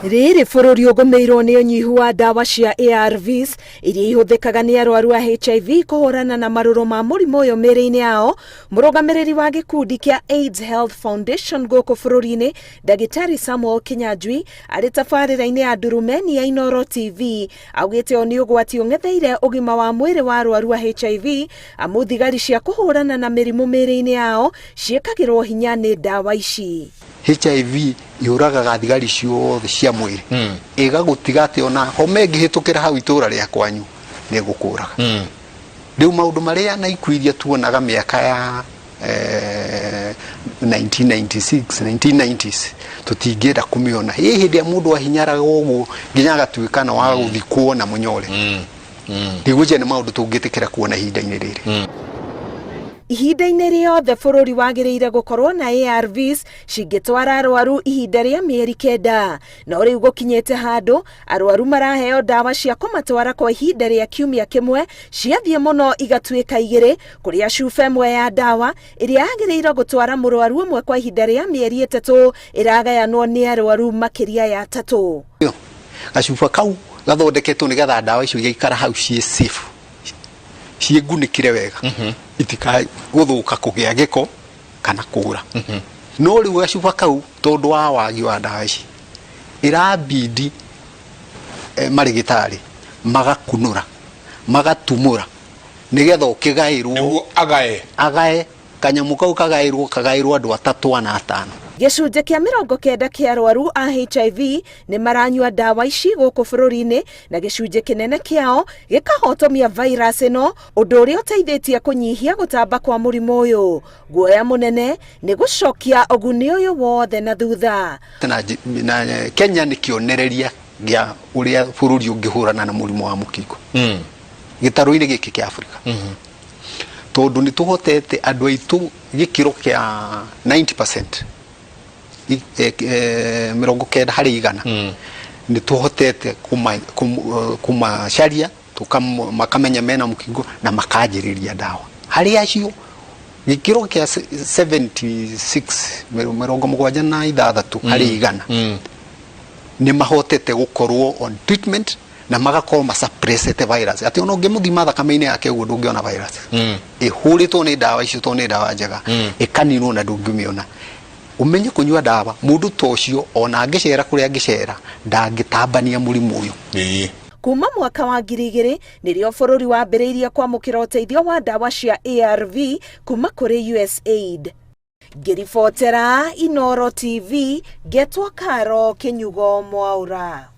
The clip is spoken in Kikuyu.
Rĩrĩ bũrũri ũgũmĩirwo nĩ ũnyihu wa ndawa cia ARVs iria ihũthĩkaga nĩ arwaru a HIV kũhũrana na marũrũ ma mũrimũ ũyũ mĩĩrĩ-inĩ yao, mũrũgamĩrĩri wa gĩkundi kĩa AIDS Health Foundation gũkũ bũrũri-inĩ Ndagĩtarĩ Samuel Kinyanjui arĩ tabarĩra-inĩ ya Ndurumeni ya Inooro TV augĩte ũyũ nĩ ũgwati ũng'etheire ũgima wa mwĩrĩ wa arwaru a HIV amu thigari cia kũhũrana na mĩrimũ mĩĩrĩ-inĩ yao ciĩkagĩrwo hinya nĩ ndawa ici. HIV yũragaga thigari ciothe cia mwĩrĩ ĩgagũtiga atĩ ona homa ĩngĩhĩtũkĩra hau itũra rĩa kwanyu nĩ ĩgũkũraga. Rĩu maũndũ marĩa na ikuũ iria tuonaga mĩaka ya 1996 1990s tũtingĩenda kũmĩona. Ĩ hĩndĩ ĩrĩa mũndũ ahinyaraga ũguo nginya agatuĩka na wa gũthikwo na mũnyore. Ndigwĩciria nĩ maũndũ tũngĩtĩkĩra kuona ihinda-inĩ rĩrĩ. Ihinda-inĩ rĩothe bũrũri wagĩrĩire gũkorwo na ARVs cingĩtwara arwaru ihinda rĩa mĩeri kenda. No rĩu gũkinyĩte handũ arwaru maraheo ndawa cia kũmatwara kwa ihinda rĩa kiumia kĩmwe, ciathiĩ mũno igatuĩka igĩrĩ, kũrĩa cuba ĩmwe ya ndawa ĩrĩa yagĩrĩire gũtwara mũrwaru ũmwe kwa ihinda rĩa mĩeri ĩtatũ ĩragayanwo nĩ arwaru makĩria ya atatũ. Gacuba kau gathondeketwo nĩgetha ndawa icio igaikara hau ciĩ safe, ciĩ ngunĩkĩre wega, itikae gũthũka, kũgĩa gĩko kana kũra. No rĩu gacuba kau, tondũ wa wagi wa ndawa ici, ĩrabidi marĩgĩtarĩ magakunũra, magatumũra nĩgetha ũkĩgaĩrwo. Nĩguo agae. Agae kanyamũ kau, kagaĩrwo andũ atatũ, ana, atano. Gĩcunjĩ kĩa 90 kĩa arwaru a HIV nĩ maranyua ndawa ici gũkũ bũrũri-inĩ na gĩcunjĩ kĩnene kĩao gĩkahotomia virus ĩno, ũndũ ũrĩa ũteithĩtie kũnyihia gũtamba kwa mũrimũ ũyũ. Guoya mũnene nĩ gũcokia ũguni ũyũ wothe na thutha. Na Kenya nĩ kĩonereria gĩa ũrĩa bũrũri ũngĩhũrana na mũrimũ wa mũkingo gĩtarũ-inĩ gĩkĩ kĩa Afrika, tondũ nĩ tũhotete andũ aitũ gĩkĩro kĩa 90%, 90%, nĩ tũhotete kũmacaria, makamenya mena mũkingo na makanjĩrĩria ndawa. Harĩ acio gĩkĩro kĩa 76, 76%, nĩ mahotete gũkorwo on treatment na magakorwo masuppressete virus, atĩ ona ũngĩmũthima thakame-inĩ yake ũguo ndũngĩona virus. Ĩhũrĩtwo nĩ ndawa icio tondũ nĩ ndawa njega, ĩkaninwo na ndũngĩmĩona. Ũmenye kũnyua ndawa, mũndũ ta ũcio ona angĩcera kũrĩa angĩcera ndangĩtambania mũrimũ ũyũ. Kuma mwaka wa 2000 nĩrĩo bũrũri wambĩrĩirie kwamũkĩra ũteithio wa ndawa cia ARV kuma kũrĩ USAID. Ngĩribotera Inooro TV, ngetwo Karo Kĩnyugo Mwaũra.